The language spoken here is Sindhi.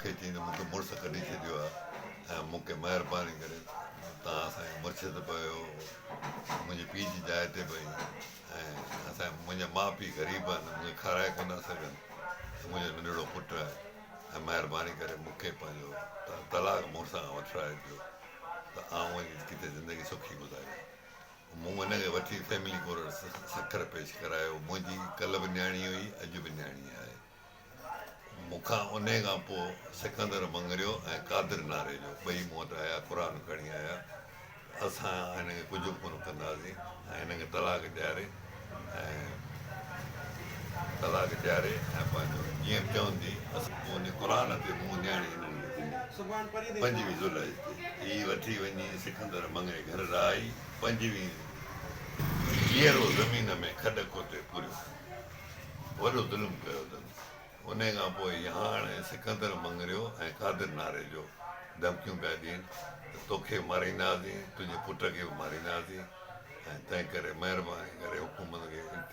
کي چيائين ته مون کي مڙس ڪڍي ڇڏيو آهي ۽ مون کي مهرباني ڪري توهان اسان جا مرشد به آهيو منهنجي پيء جي جاء تي به آهين ۽ اسان منهنجا ماء پيء غريب آهن مون کي کارائي ڪونه ٿا سگهن ۽ منهنجو ننڍڙو پٽ آهي ۽ مهرباني ڪري مون کي پنهنجو طلاق مڙس کان وٺرائي ڏيو ته آئون وڃي ڪٿي زندگي سکي گذاريان. مون هن کي وٺي فيملي ڪورٽ سکر پيش ڪرايو. منهنجي ڪلهه به نياڻي هئي، اڄ به نياڻي آهي. مون کان انهيء کان پوء سڪندر مڱريو ۽ قادر ناريجو ٻئي مون وٽ آيا، قرآن کڻي آيا ته اسان هن کي ڪجهه به ڪونه ڪنداسين ۽ هن کي طلاق ڏياري ۽ طلاق ڏياري ۽ پنهنجو جيئن به چوندي اسان ان قرآن تي مون نياڻي هنن کي ڏني. 25 ذوالحج تي هي وٺي وڃي سڪندر مڱري گهر رهائي 25 جيئرو زمين ۾ کڏ کوٽي پوريو. وڏو ظلم ڪيو اٿن. انهيء کان پوء هي هاڻ سڪندر مڱريو ۽ قادر ناريجو ڌمڪيون پيا ڏين ته توکي به مارينداسين، تنهنجي پٽ کي به مارينداسين ۽ تنهنڪري مهرباني ڪري حڪومت کي.